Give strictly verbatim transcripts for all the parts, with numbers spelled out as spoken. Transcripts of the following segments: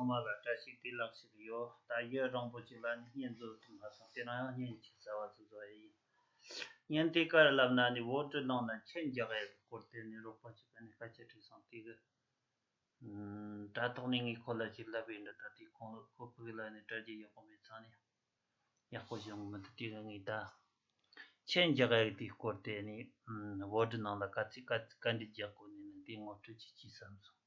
ཚང་མ་ལ་བཀྲ་ཤིས་བདེ་ལེགས་ཞུ་གི་ཡོད། ད་ཡུན་རིང་པོ་ཅིག་ལ་ནི་བརྙན་བཟོ་ཐུབ་མ་སོང་། དེ་རིང་ཡང་བརྙན་ཅིག་གསར་པ་བཟོ་བཟོ་ཡ་ཡིན། བརྙན་དེ་ག་རེ་ལབ་ན་ནི་ཝོ་ཌི་ནང་ན་མཆན་རྒྱག་ཡ་གི་སྐོར་དེ་ནི་རོགས་པ་ཅིག་གིས་ནི་སྐད་ཆ་དྲིས་སོང་། དེ་གི་ཨམ་དྲ་ཐོག་ནས་ངས་ཁོ་ལ་ཅིག་ལབ་ཡིན་འདྲ། ད་དེ་ཁོང་ཁོ་ཕ་གི་ལ་ནི་དྲ་རྒྱ་ཡག་པོ་མེད་ཙང་ནི་ཡག་པོ་བྱུང་མི་འདུག། དེ་གི་ངས་ད་མཆན་རྒྱག་ཡ་གི་དེའི་སྐོར་དེ་ནི་ཨམ་ཝོ་ཌི་ནང་ལ་ག་ཚོད་ག་བཀའ་འདྲི་རྒྱག་དགོས་ནི་ནི་དེ་ངོ་སྤྲོད་ཅིག་བྱེད་བསམ་སོང་།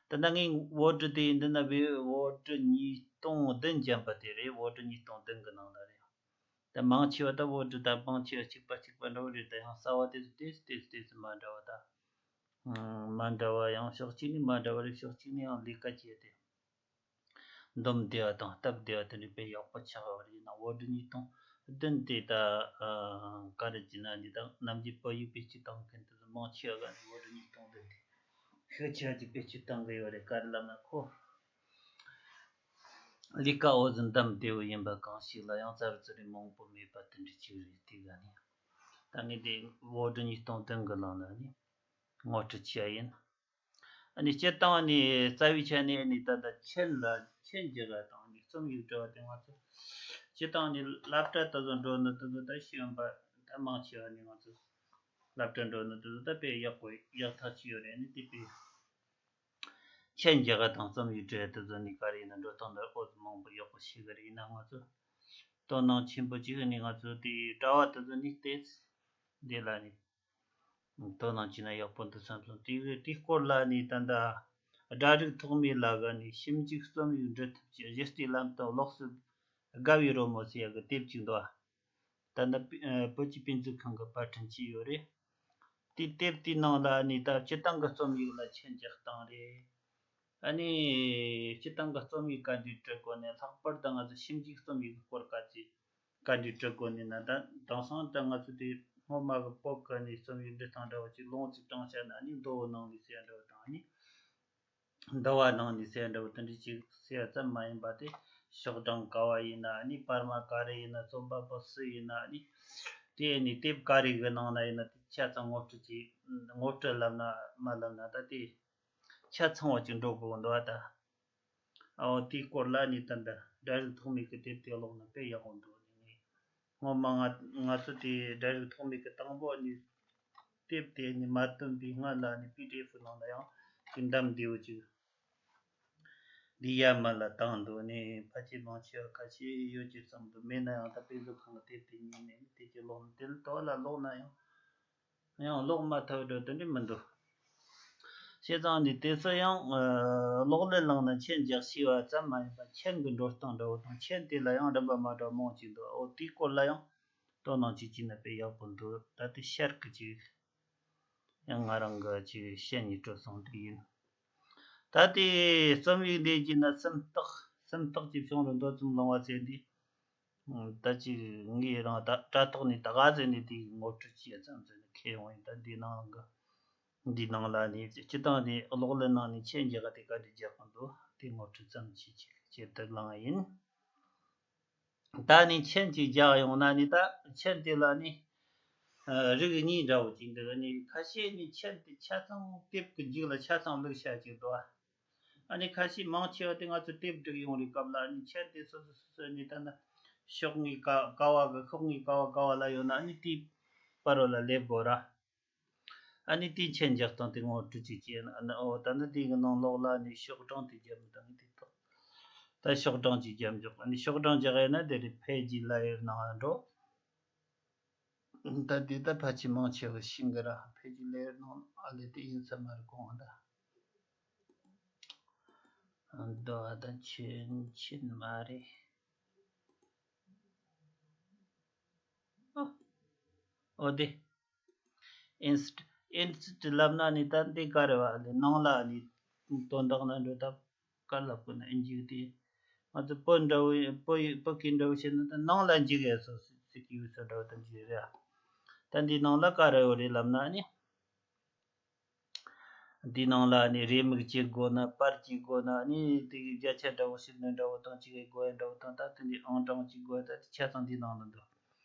ད་ལྟ་ངས་ཝོ་ཌི་དེ་འདི་ན་བའི་ཝོ་ཌི་ཉིས་སྟོང་བདུན་ཅན་པ་དེ་རེད། ཝོ་ཌི་ཉིས་སྟོང་བདུན་གི་ནང་ལ་རེད། ད་མང་ཆེ་བ་ད་ཝོ་ཌི་ད་མང་ཆེ་བ་གཅིག་པ་གཅིག་པ་འདྲ་བོ་རེད། ད་ཡང་གསར་བ་དེ་ཚོ་ཏོག་ཙམ་ཏོག་ཙམ་ཏོག་ཙམ་མ་འདྲ་བ། ད་ཨང་མ་འདྲ་བ་ཡང་ཕྱོགས་གཅིག་ནས་མ་འདྲ་བ་རེད། ཕྱོགས་གཅིག་ནས་ཡང་ལས་ཀ་བྱས་ཏེ་འདོམས་བདེ་བ་དང་སྟབས་བདེ་བ་དེ་འདྲ་དཔེ་ཡག་པོ་ཆགས་པ་རེད། ཡིན་ན་ཝོ་ཌི་ཉིས་སྟོང་བདུན་དེ་ད་ཨ་ག་རེ་བྱས་ན་འདི་ད་ནམ་རྒྱུན་བོད་ཡིག་བེད་སྤྱོད་གཏོང་མཁན་དེ་ཚོ་མང་ཆེ་བ་ག་ནས་ཝོ་ཌི་ཉིས་སྟོང་བདུན་དེ་ཤུགས་ཆེ་བ་ཅིག་བེད་སྤྱོད་གཏོང་གི་ཡོད་རེད། ག་རེ་ལབ་ན་ཁོ་ལས་ཀ་འོ་ཟིན་འདམ་བདེ་བོ་ཡིན་པ་གང་ཞིག་ལ་ཡང་རྩ་རུ་རྩ་རུ་མང་པོ་མེད་པ་དེ་འདྲ་ཅིག་རེད། དེ་ག་ནས་ད་ངས་དེ་ཝོ་ཌི་ཉིས་སྟོང་བདུན་གི་ནང་ལ་ནི་ངོ་སྤྲོད་བྱས་ཡིན། ཨ་ནི་སྤྱིར་བཏང་ནི་རྩ་བའི་ཆ་ནས་ནི་ད་ལྟ་མཆན་ལ་མཆན་རྒྱག་ཡ་དང་ནི་རྩོམ་ཡིག་འབྲི་བ་དེ་ང་ཚོ་སྤྱིར་བཏང་ནི་སློབ་གྲྭ་དེ་ཚོ་འགྲོ་ནི་དེ་ཚོ་ད་ཤེས་ཡོན་པ་ད་མང་ཆེ་བ་ནི་ང་ཚོ་སློབ་གྲྭ་འགྲོ་ནི་དེ་ཚོ་ད་དཔེ་ཡག་པོ་ཡག་ཐག་ཆོད་ཡོད་རེད། ནི་དེ་དཔེ་མཆན་རྒྱག་ཡ་དང་རྩོམ་ཡིག་འབྲི་ཡ་དེ་ཚོ་ནི་ག་རེ་ཡིན་ན་འགྲོ་སྟངས་ལ་འོ་ཙམ་མང་པོ་ཡག་པོ་ཤེས་གི་རེད། ཡིན་ན་ང་ཚོ་དོ་སྣང་ཆེན་པོ་ཅིག་ནི་ང་ཚོ་དེ་གྲྭ་བ་དེ་ཚོ་ནི་ཏོག་ཙམ་འདི་ལ་ནི་དོ་སྣང་བྱས་ན་ཡག་པོ་འདུག་བསམ་སོང་། དེ་དེའི་སྐོར་ལ་ནི་ད་ལྟ་སྒྲ་རིག་ཐོགས་མེད་ལགས་ཀྱིས་ནི་ཞིབ་འཇུག་རྩོམ་ཡིག་འབྲི་ཐབས་ཀྱི་གཞི་རྩའི་ལམ་སྟོན་ཀློག་སྲོལ་དགའ་བའི་རོལ་མོ་ཟེར་ཡག་གི་དེབ་ཅིག་འདུག། ད་ལྟ་བོད་ཀྱི་དཔེ་མཛོད་ཁང་གིས་པར་སྐྲུན་བྱས་ཡོད་རེད། དེའི་དེབ་དེའི་ནང་ལ་ནི་ད་སྤྱིར་བཏང་གི་རྩོམ་ཡིག་ལ་མཆན་རྒྱག་སྟངས་རེད། ཨ་ནི་སྤྱིར་བཏང་གི་རྩོམ་ཡིག་ག་འདྲས་འབྲི་དགོས་ནས་ལྷག་པར་དུ་ང་ཚོ་ཞིབ་འཇུག་རྩོམ་ཡིག་གི་སྐོར་ག་ཚོད་ག་འདྲས་འབྲི་དགོས་ནས་ན། ད་དེང་སང་ད་ང་ཚོ་དེ་སྔོན་མ་གི་བོད་གི་ནི་རྩོམ་ཡིག་འབྲི་སྟངས་འདྲ་བོ་ཅིག་ལུང་ཅིག་དྲངས་བྱས་ན་ནི་མདོ་བོ་ནང་ནས་ཟེར་འདྲ་བོ་དང་ནི་འདུལ་བ་ནང་ནས་ཟེར་འདྲ་བོ་དེ་འདྲས་ཅིག་ཟེར་ཙམ་མ་ཡིན་པ། དེ་ཤོག་གྲངས་ག་བ་ཡིན་ན་ནི་པར་མ་ག་རེ་ཡིན་ན་རྩོམ་པ་པོ་སུ་ཡིན་ན་ནི་དེ་ནི་དེབ་ག་རེ་གི་ནང་ན་ཡིན་ན་དེ་ཆ་ཚང་ངོ་སྤྲོད་ཅིག་ངོ་སྤྲོད་ལབ་ན་མ་ལབ་ན་ད་དེ་ཆ་ཚང་བ་ཅིག་འགྲོ་དགོས་འདུག་ད། ཨོ་དེའི་སྐོར་ལ་ནི་ད་ལྟ་སྒྲ་རིག་ཐོགས་མེད་ཀྱི་དེབ་དེ་ཀློག་ན་དཔེ་ཡག་པོ་འདུག་ནི། ངས་སྔོན་མ་ང་ང་ཚོ་དེ་སྒྲ་རིག་ཐོགས་མེད་ཀྱི་དང་པོ་ནི་དེབ་དེ་ནི་མ་ཐོན་པའི་སྔ་ལ་ནི་པི་ཌི་ཨེཕ་ནང་ལ་ཡང་ཅིག་འདམ་བདེ་བོ་ཅིག་འདི་ཡར་མར་ལ་བཏང་འདུག་ནི། ཕལ་ཆེར་མང་ཆེ་བ་ཁ་ཤས་ཡོད་ཀྱི་བསམ་འདུག། མེད་ན་ཡང་ད་དཔེ་མཛོད་ཁང་གི་དེབ་དེ་ཉིད་ནས་ནི་དེ་ཅིག་ཀློག་ནི། དེ་ལ་དོ་ལ་ཀློག་ན་ཡང་ཡང་ཀློག་མ་ཐུབ་འགྲོ་དེ་འདྲ་མི་འདུག། བྱས་ཙང་ནི་དེ་ཚོ་ཡང་ཨ་གློག་ཀླད་ནང་ན་མཆན་རྒྱག་ཤེས་པ་ཙམ་མ་ཡིན་པར་མཆན་གྱི་འགྲོ་སྟངས་འདྲ་བོ་དང་མཆན་དེ་ལ་ཡང་རིམ་པ་མ་འདྲ་བ་མང་ཅིག་འདུག། འོ་དེའི་སྐོར་ལ་ཡང་དོ་སྣང་ཅིག་བྱས་ན་དཔེ་ཡག་པོ་འདུག། ད་དེ་ཤར་གི་ཅིག་ཡང་ང་རང་གི་ཅིག་བཤད་ནས་སྤྲོད་སོང་དེ་ཡིན། ད་དེ་རྩོམ་ཡིག་འདི་བྱས་ན་སུམ་རྟགས་སུམ་རྟགས་ཀྱི་གཞུང་རུ་མདོ་ཙམ་ལོང་བ་ཟེར་འདི། ད་ཅིག་ངས་རང་ད་དྲ་ཐོག་ནས་ད་ག་ཟེར་ནས་དེ་ངོ་སྤྲོད་བྱས་ཙམ་ཟེར་ནས་ཁྱེར་ཡོང་ཡིན། ད་འདི་ནང་གི་འདི་ནང་ལ་ནི་སྤྱིར་བཏང་ནི་གློག་ཀླད་ནང་ནས་མཆན་རྒྱག་ག་དེ་ག་འདྲ་རྒྱག་གི་འདུག། དེ་ངོ་སྤྲོད་ཙམ་ཅིག་ཅིག་བྱེད་དུ་བླངས་ཡིན། ད་ནི་མཆན་ཅིག་རྒྱག་ཡོང་ན་ནི་ད་མཆན་དེ་ལ་ནི་ཨ་རིགས་གཉིས་འདྲ་བོ་ཅིག་འདུག། ནི་ཁ་ཤས་ནི་མཆན་དེ་ཆ་ཚང་དེབ་ཀྱི་མཇུག་ལ་ཆ་ཚང་བླུགས་བྱ་ཅིག་འདུག། ཨ་ནི་ཁ་ཤས་མང་ཆེ་བ་དེ་ང་ཚོ་དེབ་སྒྲིག་ཡོང་རེས་སྐབས་ལ་ནི་མཆན་དེ་སོ་སོ་སོ་སོ་ནི་ད་ནི་ཤོག་ངོས་ཀ་ཀ་བ་གི་ཤོག་ངོས་ཀ་བ་ཀ་བ་ལ་ཡོད་ན་ཨ་ནི་དེའི་བར་བ་ལ་སླེབས་དགོས་ར། ཨ་ནི་དེའི་མཆན་རྒྱག་སྟངས་དེ་ངོ་སྤྲོད་ཅིག་བྱས་ན། ཨ་ནི་ཨོ་ད་ནི་དེ་གི་ནང་ལོགས་ལ་ནི་ཤོག་གྲངས་དེ་བརྒྱབ་མི་དང་དེ་དག་ད་ཤོག་གྲངས་ཅིག་བརྒྱབ་འཇོག། ཨ་ནི་ཤོག་གྲངས་རྒྱག་ཡས་ན་དེ་རེད། ཕེ་ཇི་ལེ་ཡར་ནང་ལ་འགྲོ། ད་དེ་ད་ཕལ་ཆེར་མང་ཆེ་བ་ཤེས་གི་ར། ཕེ་ཇི་ལེ་ཡར་ནང་ཨ་ལེ་དེ་ཡིན་ས་མ་རེད། གོང་ད་འདི་ཨ་ད་ཆེན་ཆེན་མ་རེད། ཨོ་ཨོ་དེ་ཨིན་སི་ཊི་ཨིན་སི་ཊི་ལབ་ན་ནི་ད་འདི་ག་རེ་བ་ལས་ནང་ལ་ནི་དོན་དག་ན་འགྲོ་ད། ག་ལབ་དགོས་ན་ཨིན་ཇི་གི་དེ་ང་ཚོ་བོད་འདྲ་བོ་བོད་ཡིག་བོད་སྐད་འདྲ་བོ་བཤད་ན་ད་ནང་ལ་འཇུག་ཡས་སོ་སི་ཀི་ཡུ་སོ་འདྲ་བོ་ད་འཇུག་རེད། ད་འདི་ནང་ལ་ག་རེ་ཡོད་རེད་ལབ་ན་ནི། འདི་ནང་ལ་ནི་རེའུ་མིག་གཅིག་དགོས་ན་པར་གཅིག་དགོས་ན་ནི་དེ་གི་བརྒྱ་ཆ་འདྲ་བོ་ཞིག་ནི་འདྲ་བོ་དང་གཅིག་གི་དགོས་ཡ་འདྲ་བོ་དང་ད་དེ་འདི་ཨང་གྲངས་གཅིག་དགོས་ཡ་ད་དེ་ཆ་ཚང་འདི་ནང་ལ་འདུག།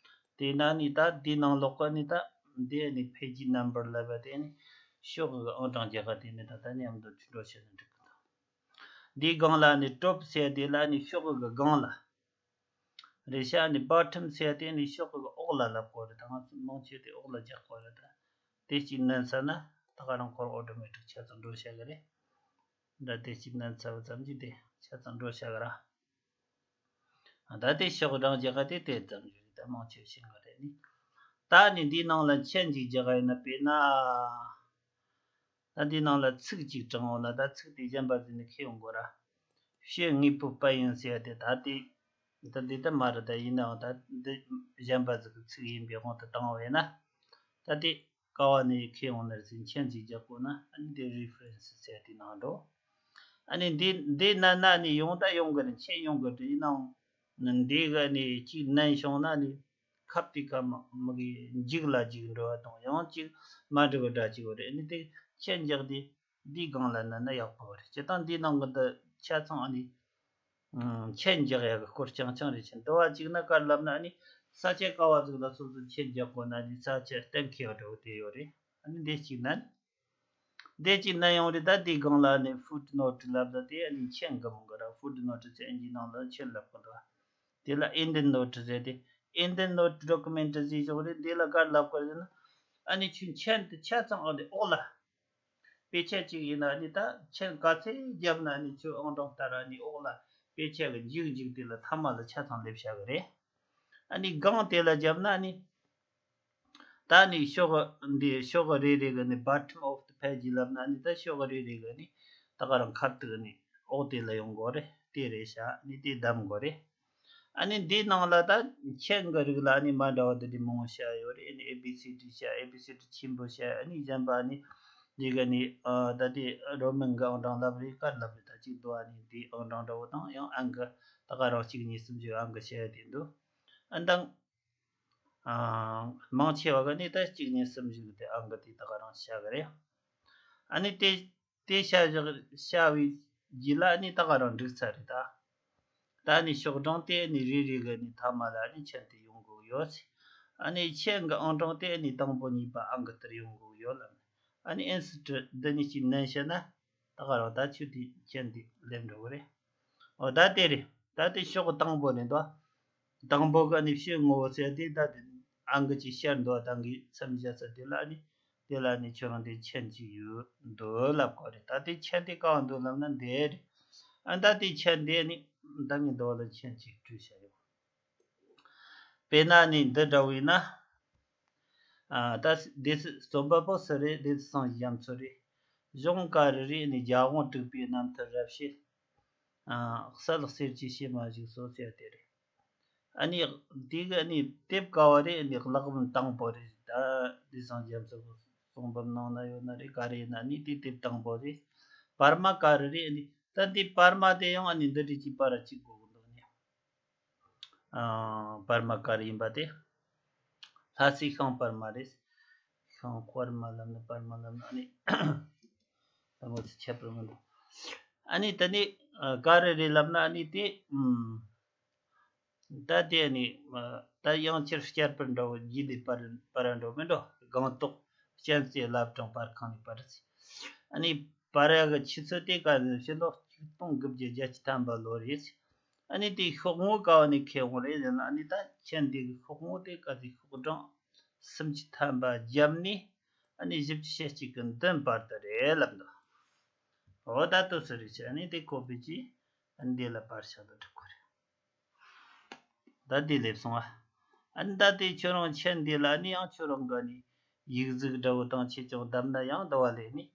དེས་ན་ནི་ད་འདི་ནང་ལོགས་ཀ་ནི་ད་འདི་ནི་ཕེ་ཇི་ནམ་བར་ལབ་པ་དེ་ནི་ཤོག་གི་ཨང་གྲངས་རྒྱག་ག་དེ་ནི་ད་ད་མཉམ་དུ་འགྲོ་བྱས་ན་འགྲིག་གི་འདུག། འདིའི་སྒང་ལ་ནི་top ཟེར་དེ་ལ་ནི་ཤོག་གུ་གི་སྒང་ལ། རེད་ཤག་ནི་bottom ཟེར་དེ་ནི་ཤོག་གུ་གི་འོག་ལ་ལབ་དགོས་རེད། ད་ང་ཚོ་མང་ཆེ་དེ་འོག་ལ་རྒྱག་དགོས་རེད་ད། དེ་གཅིག་མནན་ཚར་ན་ད་ག་རང་ཁོ་རང་automatic་ཆ་ཚང་འགྲོ་བྱ་གི་རེད། ད་དེ་གཅིག་མནན་ཚར་བ་ཙམ་གྱིས་དེ་ཆ་ཚང་འགྲོ་བྱ་གི་ར། ད་དེ་ཤོག་གྲངས་རྒྱག་ག་དེ་དེ་ཙམ་ཞིག་རེད། ད་མང་ཆེ་ཤེས་གི་རེད་ནི། ད་ནི་འདིའི་ནང་ལ་མཆན་ཅིག་རྒྱག་ག་ཡིན་ན། དཔེར་ན། ད་འདིའི་ནང་ལ་ཚིག་ཅིག་དྲངས་འོང་ན། ད་ཚིག་དེ་གཞན་པ་ཟིག་ནས་ཁྱེར་ཡོང་དགོས་ར། ཕྱི་དངོས་པོའི་དཔལ་ཡོན་ཟེར་ཡ་དེ། ད་དེ་ད་འདི་ད་མ་རེད། ད་ཡིན་ནའང་ད་འདི་གཞན་པ་ཟིག་གི་ཚིག་ཡིན་པའི་དབང་དུ་བཏང་བས་ན། ད་དེ་ཀ་བ་ནས་ཁྱེར་ཡོང་ནར་ཟིན་མཆན་ཅིག་རྒྱག་དགོས་ན། ཨ་ནི་འདི་reference་ཟེར་དེ་ནང་འགྲོ། ཨ་ནི་འདི་འདི་ན་ན་ནི་ཡོང་ད་ཡོང་གི་རེད། མཆན་ཡོང་གི་རེད། ཡིན་ནའང་འདི་ག་ནི་གཅིག་མནན་བྱུང་ན་ནི་ཁབ་དེ་ཀ་མ་མི་གི་འཇིག་ལ་འཇིག་འགྲོ་བ་དང་། ཡང་གཅིག་མ་འགྲིག་པ་འདྲ་གཅིག་ཡོད་རེད། ཨ་ནི་དེ་མཆན་རྒྱག་དེ་འདིའི་སྒང་ལ་ན་ན་ཡག་པོ་རེད། སྤྱིར་བཏང་འདིའི་ནང་གི་འདི་ཆ་ཚང་ཨ་ནི། ཨང་། མཆན་རྒྱག་ཡག་གི་སྐོར་རྐྱང་རྐྱང་རེད། ཆེན་འདི་བ་གཅིག་ན་ག་རེ་ལབ་ན། ཨ་ནི་ས་ཆ་ག་བ་ཟིག་ལ་སོ་སོ་མཆན་རྒྱག་དགོས་ན་ནི་ས་ཆ་གཏན་འཁེལ་བ་འདྲ་བོ་དེ་ཡོད་རེད། ཨ་ནི་འདི་གཅིག་ན་ནི། འདི་གཅིག་ན་ཡོང་རེད། ད་དེའི་སྒང་ལ་ནི་footnote་ལབ་ད་དེ་ཨ་ནི་མཆན་གི་མིང་གི་ར། footnote་ཟེར་ཨིན་ཇིའི་ནང་ལ་མཆན་ལབ་གི་འདུག་དེ་ལ་endnote་ཟེར་ཏེ། endnote document་ཟེར་བཞག་རེད། འདི་ལ་ག་རེ་ལབ་གི་རེད་ཟེར་ན། ཨ་ནི་ཁྱོད་མཆན་དེ་ཆ་ཚང་ཨ་ནི་འོག་ལ། དཔེ་ཆ་གཅིག་ཡིན་ན་ནི་ད་མཆན་ག་ཚད་བརྒྱབ་ན་ནི་ཁྱོད་ཨང་གྲངས་ལྟར་ཨ་ནི་འོག་ལ་དཔེ་ཆ་གི་མཇུག་མཇུག་དེ་ལ་ཐ་མ་ལ་ཆ་ཚང་སླེབས་བྱ་གི་རེད། ཨ་ནི་སྒང་དེ་ལ་བརྒྱབ་ན་ནི་ད་ནི་ཤོག་འདི་ཤོག་རེ་རེ་གི་ནི་bottom of the page་ལབ་ན་ནི་ད་ཤོག་རེ་རེ་གི་ནི་ད་ག་རང་ཁ་ཐུག་ནི་འོག་དེ་ལ་ཡོང་དགོས་རེད། དེ་རེད་ཤག་ནི་དེ་བདམས་དགོས་རེད། ཨ་ནི་འདིའི་ནང་ལ་ད་མཆན་གྱི་རིགས་ལ་ཨ་ནི་མ་འདྲ་བ་འདི་འདྲའི་མང་བོ་བཤད་ཡོད་རེད། ཨ་ནི་ཨེ་བི་སི་ཌི་བཤད། ཨེ་བི་སི་ཌི་ཆེན་པོ་བཤད། ཨ་ནི་གཞན་པ་ཨ་ནི་འདི་ག་ནི་ཨ་ད་དེ་རོ་མན་གྱི་ཨང་གྲངས་ལབ་རེད། ག་རེ་ལབ་རེད། ད་གཅིག་འདུག་ཨ་ནི་དེའི་ཨང་གྲངས་འདྲ་བོ་དང་། ཡང་ཨང་གི་ད་ག་རང་གཅིག་གཉིས་གསུམ་བཞི་ཨང་གི་བཤད་ཡ་དེ་འདུག་ཨ་ནི་ད་ཨ་མང་ཆེ་བ་ག་ནི་ད་གཅིག་གཉིས་གསུམ་བཞི་གི་དེ་ཨང་གི་དེ་ད་ག་རང་བཤད་གི་རེད། ཨ་ནི་དེ། དེ་བྱ་བཞག་བྱ་བའི་རྗེས་ལ་ནི་ད་ག་རང་འགྲིག་ཚར་རེད་ད། ད་ནི་ཤོག་གྲངས་དེ་ནི་རེ་རེ་གི་ནི་ཐ་མ་ལ་ནི་མཆན་དེ་ཡོང་དགོས་ཡོད། ཨ་ནི་མཆན་གྱི་ཨང་གྲངས་དེ་ནི་དང་པོ་གཉིས་པ་ཨང་གི་ལྟར་ཡོང་དགོས་ཡོད་ལ། ཨ་ནི་ཨིན་སི་ཊར་འདི་ནི་གཅིག་མནན་བྱས་ན་ད་ག་རང་ད་ཁྱོད་དེ་མཆན་དེ་སླེབས་འགྲོ་གི་རེད། འོ་ད་དེ་རེད། ད་དེ་ཤོག་གི་དང་པོ་རེད་འདུག་དང་པོ་ག་ནི་ཕྱི་ངོ་བོ་ཟེར་དེ་ད་དེ་ཨང་གི་ཅིག་ཤར་འདུག་ད་གི་མཚམས་བཞག་ས་དེ་ལ་ནི། དེ་ལ་ནི་ཁྱོད་རང་དེ་མཆན་ཅིག་ཡོད་འདུག་ལབ་དགོས་རེད། ད་དེ་མཆན་དེ་གང་འདུག་ལབ་ན་འདི་རེད། ཨ་ད་དེ་མཆན་དེ་ནི་ད་ངས་འདི་བ་ལ་མཆན་ཅིག་བྲིས་བྱ་ཡོད། དཔེར་ན་ནི་འདི་འདྲ་བོ་ཡིན་ན། ཨ་ད་སྡེ་སྲིད་རྩོམ་པ་པོ་སུ་རེད། སྡེ་སྲིད་སངས་རྒྱས་རྒྱ་མཚོ་རེད། གཞུང་ག་རེ་རེད། ནི་རྒྱལ་དབང་དྲུག་པའི་རྣམ་ཐར་རབ་བཤད། ཨ་གསལ་གསེར་གྱི་ཕྱེ་མ་བཞུགས་སོ་ཟེར་དེ་རེད། ཨ་ནི་དེ་གི་ཨ་ནི་དེབ་ཀ་བ་རེད། ཨ་ནི་གླེགས་བམ་དང་པོ་རེད། ད་སྡེ་སངས་རྒྱས་རྒྱ་མཚོ་གི་གསུང་འབུམ་ནང་ན་ཡོད་ན་རེད། ག་རེ་ཡིན་ན་ཨ་ནི་དེ་དེབ་དང་པོ་རེད། བར་མ་ག་རེ་རེད། ཨ་ནི་ད་འདི་བར་མ་དེ་ཡང་ཨ་ནི་འདི་འདྲ་གི་པར་གཅིག་དགོས་གི་འདུག་ནི། ཨ་བར་མ་ག་རེ་ཡིན་པ་དེ། ལྷ་སའི་ཤིང་པར་མ་རེད། ཤིང་པར་མ་ལབ་ན་པར་མ་ལབ་ན་ཨ་ནི་ད་མོ་ཚོ་ཁྱད་པར་མི་འདུག་ཨ་ནི་ད་ནི་ཨ་ག་རེ་རེད་ལབ་ན་ཨ་ནི་དེ་ཨུམ། ད་དེ་ནི་ཨ་ད་དབྱངས་འཁྱུར་བསྐྱར་པར་འདྲ་བོ་རྗེས་ལུས་པར་པར་འགྲོ་མི་འགྲོ། སྒང་ཏོག་གཅན་གཟན་བླ་བྲང་པར་ཁང་ནས་པར། ཨ་ནི་པར་ཡག་གི་ཆུ་ཚོད་དེ་ག་ནས་ཕྱི་ལོ་ཆིག་སྟོང་དགུ་བརྒྱ་བརྒྱད་ཅུ་ཐམ་པ་ལོ་རེད། ཨ་ནི་དེ་ཤོག་ངོས་ག་བ་ནས་ཁེལ་འོང་རེད་ཟེར་ན། ཨ་ནི་ད་མཆན་འདི་གི་ཤོག་ངོས་དེ་ག་དེ་ཤོག་གྲངས་སུམ་ཅུ་ཐམ་པ་བརྒྱབ་ནས་ཨ་ནི་བཞི་བཅུ་ཞེ་གཅིག་གི་མདུན་བར་དུ་རེད་ལབ་འདུག་འོ་ད་ལྟོས་སུ་རེད་ཅེ། ཨ་ནི་དེ་ཁོ་པའི་ཅི་ཨ་ནི་དེ་ལ་པར་ཤག་ཏུ་འགྲིག་གོ་རེད། ད་དེ་སླེབས་སོང་ཨ། ཨ་ནི་ད་དེ་ཁྱོད་རང་མཆན་འདི་ལ་ནི་ཡང་ཁྱོད་རང་ག་ནི་ཡིག་གཟུགས་འདྲ་བོ་དང་ཆེ་ཆུང་བསྡམས་ན་ཡང་འདི་བ་ལས་ནི་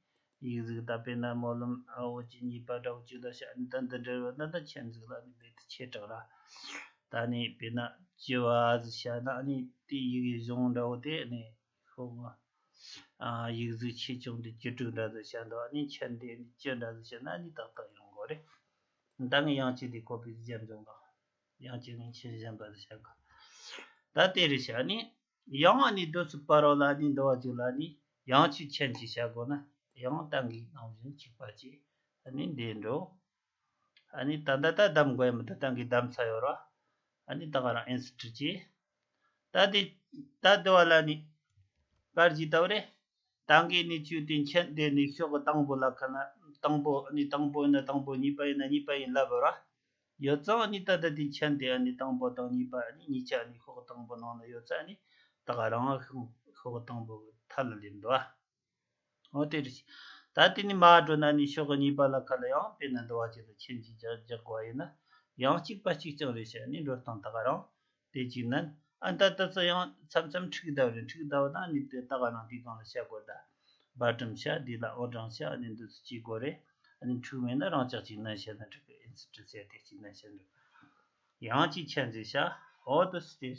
ཡིག་གཟུགས་ད་དཔེར་ན་སྨོན་ལམ་འོ་ཅི་གཉིས་པ་འདྲ་བོ་ཅིག་ལ་བྱ། ནི་ད་འདི་འདྲ་བོ་ན་ད་མཆན་གཟུགས་ལ་ནི་རྦད་དེ་ཆེ་དྲགས་ར། ད་ནི་དཔེར་ན་བཅུ་བ་ཟིག་བྱ་ན་ནི་དེ་ཡི་གེ་གཞུང་འདྲ་བོ་དེ་ནི་ཤོག་ངོས། ཨ་ཡིག་གཟུགས་ཆེ་ཆུང་དེ་བཅུ་དྲུག་འདྲ་ཟིག་བྱ་འདུག་ནི་མཆན་དེ་ནི་བཅུ་འདྲ་ཟིག་བྱ་ན་ནི་ཏག་ཏག་ཡོང་གོ་རེད། ད་ངས་ཡང་གཅིག་དེ་ཁོ་པའི་རྒྱབ་ལྗོངས་དང་། ཡང་གཅིག་ནི་མཆན་གཞན་པ་ལ་བྱ་དགོས། ད་དེ་རེད་བྱ་ནི། ཡང་ཨ་ནི་དུས་སུ་པར་རོ་ལ་ནི་འདི་བ་ཅིག་ལ་ནི་ཡང་གཅིག་མཆན་གཅིག་བྱ་དགོས་ན། ཡང་ཏང་གི་ནང་བཞིན་གཅིག་པ་གཅིག་ཨ་ནི་འདི་འགྲོ། ཨ་ནི་ད་ད་ད་གདམ་དགོས་ཡ་མི་འདུག་ཏང་གི་གདམ་ཚར་ཡོད་ར། ཨ་ནི་ད་ག་རང་ཨིན་སི་ཊར་གྱིས། ད་དེ་ད་འདི་བ་ལ་ནི་པར་གྱིས་ལྟ་བུ་རེད། ད་གིན་ནི་ཆུ་དེ་མཆན་དེ་ནི་ཤོག་གི་དང་པོ་ལ་ཁ་ན་དང་པོ་ནི་དང་པོ་ཡིན་ན་དང་པོ། གཉིས་པ་ཡིན་ན་གཉིས་པ་ཡིན་ལབ་ར། ཡོད་ཙང་ནི་ད་ལྟ་དེ་མཆན་དེ་ནི་དང་པོ་དང་གཉིས་པ་ནི་གཉིས་ཆ་ནི་ཤོག་གི་དང་པོ་ནང་ན་ཡོད་ཙང་ནི་ད་ག་རང་ཤོག་གི་དང་པོ་གི་མཐའ་ལ་སླེབས་འདུག་ཨ། འོ་དེ་རེད། ད་དེ་ནི་མར་འགྲོ་ན་ནི་ཤོག་གི་གཉིས་པ་ལ་ཁ་ལ་ཡང་དཔེར་ན་འདུ་བ་ཅིག་ལ་མཆན་ཅིག་རྒྱག་རྒྱག་དགོས་པ་ཡིན་ན་ཡང་གཅིག་པ་གཅིག་རྐྱང་རེད་ཤག་ནི་འགྲོ་སྟངས་ད་ག་རང་དེ་གཅིག་ནན། ཨ་ད་ལྟ་ཚོ་ཡང་མཚམས་མཚམས་འཁྲུག་བསྡད་རེད། འཁྲུག་བསྡད་ན་ནི་དེ་ད་ག་རང་དེའི་སྒང་ལ་བཤད་དགོས། ད་བར་སྒྲིམ་བྱ། དེ་ལ་ཨོ་གྲངས་བྱ། ཨ་ནི་འདི་ཚོ་བྱེད་དགོས་རེད། ཨ་ནི་འཁྲུག་མེད་ན་རང་ཅག་ཅིག་ནན་བཤད་ན་འགྲིག་གི། ཨིན་སི་ཊི་ཟེར་དེ་གཅིག་ནན་བཤད་འགྲིག་ཡང་གཅིག་མཆན་ཟེར་བྱ། འོ་དེ་སྟེ།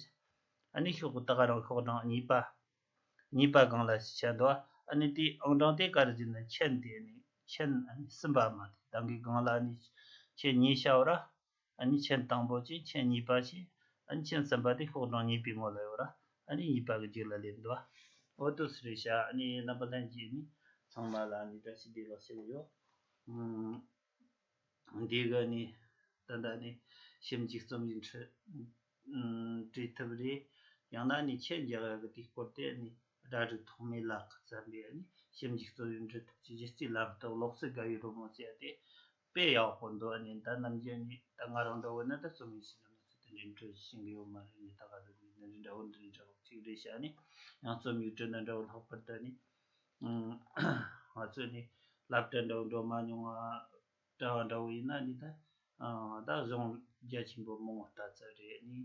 ཨ་ནི་ཤོག་གི་ད་ག་རང་ཤོག་གྲངས་གཉིས་པ། གཉིས་པ་སྒང་ལ་ཞིག་བྱས་འདུག་ཨ་ནི་དེའི་ཨང་གྲངས་དེ་ག་རེ་ཟེར་ན་མཆན་དེ་ནི་མཆན་ཨ་ནི་གསུམ་པ་མ་དེ་ད་གིན་སྒང་ལ་ཨ་ནི་མཆན་གཉིས་བྱའོ་ར། ཨ་ནི་མཆན་དང་པོ་བྱས། མཆན་གཉིས་པ་བྱས། ཨ་ནི་མཆན་གསུམ་པ་དེ་ཤོག་གྲངས་གཉིས་པའི་ངོ་ལ་ཡོད་ར། ཨ་ནི་གཉིས་པ་གི་རྗེས་ལ་སླེབས་འདུག་འོ་དེ་སུ་རེད་ཤག་ཨ་ནི་རྣམ་པ་ལྷན་རྒྱས་ནི་ཚང་མ་ལ་ཨ་ནི་བཀྲ་ཤིས་བདེ་ལེགས་ཞུ་གི་ཡོད། ཨུམ། འདི་ག་ནི་ད་ལྟ་ནི་ཞིབ་འཇུག་རྩོམ་ཡིག་འབྲི་ཨུམ་འབྲི་ཐུབ་རེད། ཡང་ན་ནི་མཆན་རྒྱག་ཡག་གི་དེའི་སྐོར་དེ་ནི་སྒྲ་སྒྲིག་ཐོག་མའི་ལག་ཁུ་བརྩམས་པའི་ནི་ཞིབ་འཇུག་རྩོམ་ཡིག་འབྲི་ཐུབ་ཀྱི་གཞི་རྩའི་ལམ་སྟོན་ཀློག་སྲོལ་དགའ་བའི་རོལ་མོ་ཟེར་ཡ་དེ་དཔེ་ཡག་པོ་འདུག་ཨ་ནི་ད་ནམ་རྒྱུན་ནི་ད་ང་རང་འདྲ་བོ་ན་ད་རྩོམ་ཡིག་ཞིག་ལ་མི་ཚོད་དུ་འབྲི་འབྲི་ཤེས་ཀྱི་ཡོད་མ་རེད། ནི་ད་ག་ཟེར་ནི་འདི་འདྲ་བོ་འདི་འདྲ་བོ་ཅིག་རེད་ཤག་ནི་ཡང་རྩོམ་ཡིག་འབྲི་ན་འདྲ་བོ། ལྷག་པར་དུ་ནི་ང་ཚོས་ནི་སློབ་གྲྭ་འདྲ་བོ་འགྲོ་མ་མྱོང་བ་འདྲ་བོ་ཡིན་ན་ནི་ད་ཨ་ད་གཞུང་རྒྱ་ཆེན་པོ་མང་བོ་ལྟ་ཚར་རེད། ནི་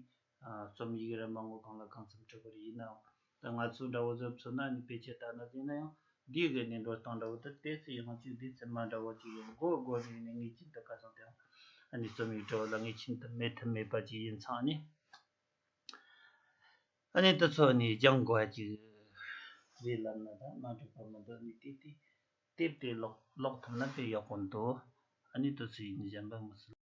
ཨ་རྩོམ་ཡིག་ར་མང་བོ་གང་ལ་གང་འཚམ་འབྲི་དགོས་རེད། ཡིན་ནའང་ད་ང་ཚོ་འདྲ་བོ་ཚོ་མཚོན་ན་ནི་དཔེ་ཆ་ལྟ་ན་ཟིན་ན་ཡང་འདི་གི་ནི་འགྲོ་སྟངས་འདྲ་བོ་དེ་ཏོག་ཙམ་ཡང་གཅིག་དེ་ཚོད་མ་འདྲ་བོ་ཅིག་ཡོད། མགོ་སྒོ་ནས་ནི་ངེས་ཅན་དུ་ཁ་སང་དེ་ཨ་ནི་རྩོམ་ཡིག་འབྲི་བ་ལ་ངེས་ཅན་དུ་མེད་ཐབས་མེད་པ་ཅིག་ཡིན་ཙང་ནི། ཨ་ནི་དེ་ཚོ་ནི་སྦྱང་དགོས་ཀྱི་རེད་ལབ་ན་ད་མ་འགྲིག་པ་མི་འདུག་ནི་དེ་དེ་དེབ་དེ་ཀློག་ཀློག་ཐུབ་ན་དཔེ་ཡག་པོ་འདུག་ཨ་ནི་དེ་ཚོ་ཡིན་གཞན་པ་མི་སྲིད།